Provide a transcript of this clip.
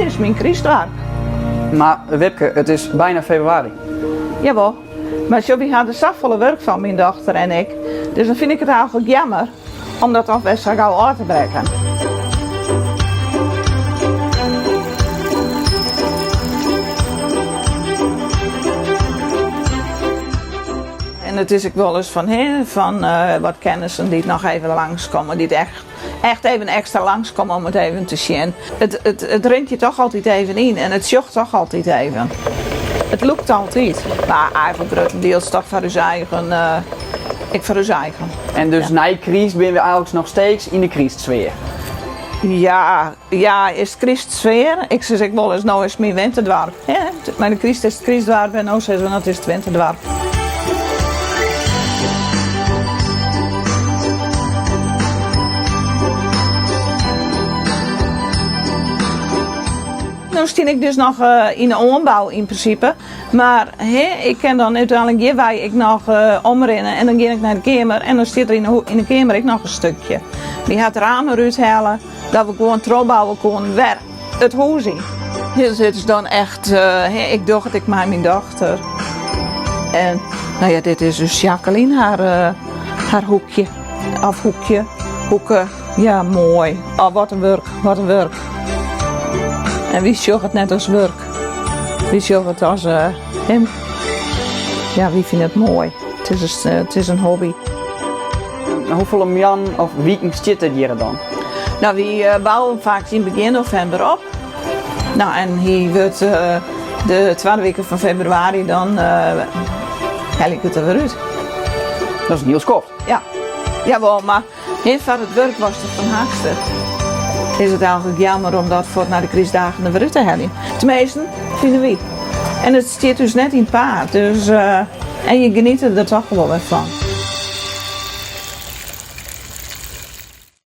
is myn krystdoarp. Mar Wipke, it is byna febrewaris. Jawol, mar sjoch, wy ha der safolle wurk fan, myn dochter en ik. Dus dan fyn ik it eigentlik jammer om dat dan wer sa gau ôf te brekken. En it is ek wolris fan, hè, fan wat kennissen dy't noch even langskomme, dy't echt, echt even ekstra langskomme om it even te sjen. It, it, it rint je toch altyd even yn en it sjocht toch altyd even. It lûkt altyd. Mar eigentlik gruttendiels toch foar ús eigen, ek foar ús eigen. En dus nei kryst binne we eigentlik noch steeds yn de krystsfear? Ja, ja, is it krystsfear? Ik sis ek wolris, no is it myn winterdoarp. Hè? Mei de kryst is it krystdoarp en no sizze we, no it is it winterdoarp. No stean ik dus noch yn de oanbou yn prinsipe, mar hè, ik kin dan úteinlik hjirwei ek noch omrinne en dan gean ik nei de keamer en dan stiet der yn de keamer ek noch in stikje. Wy ha it raam derút helle dat we gewoan trochbouwe koenen wer it hûs yn. Dus it is dan echt, ik doch it ek mei myn dochter. En no ja, dit is dus Jacqueline har, har hoekje. Of hoekje, hoeke. Ja, moai. Oh, wat in wurk, wat in wurk. En wy sjogge it net as wurk. Wy sjogge it as him. Ja, wy fine it moai. It is, it is in hobby. Hoefolle moannen of wiken stiet dit hjir dan? No, wy bouwe him faak yn begjin novimber op. No, en hy wurdt de twadde wike fan febrewaris dan helje ik it der wer út. Dat is in hiel skoft. Ja, jawol, mar Hè, foar it wurk watst derfan hast, is it eigentlik jammer om dat fuort nei de krystdagen der wer út te heljen. Teminsten, fine wy. En it stiet ús net yn it paad, dus en je geniete der toch wol wer fan.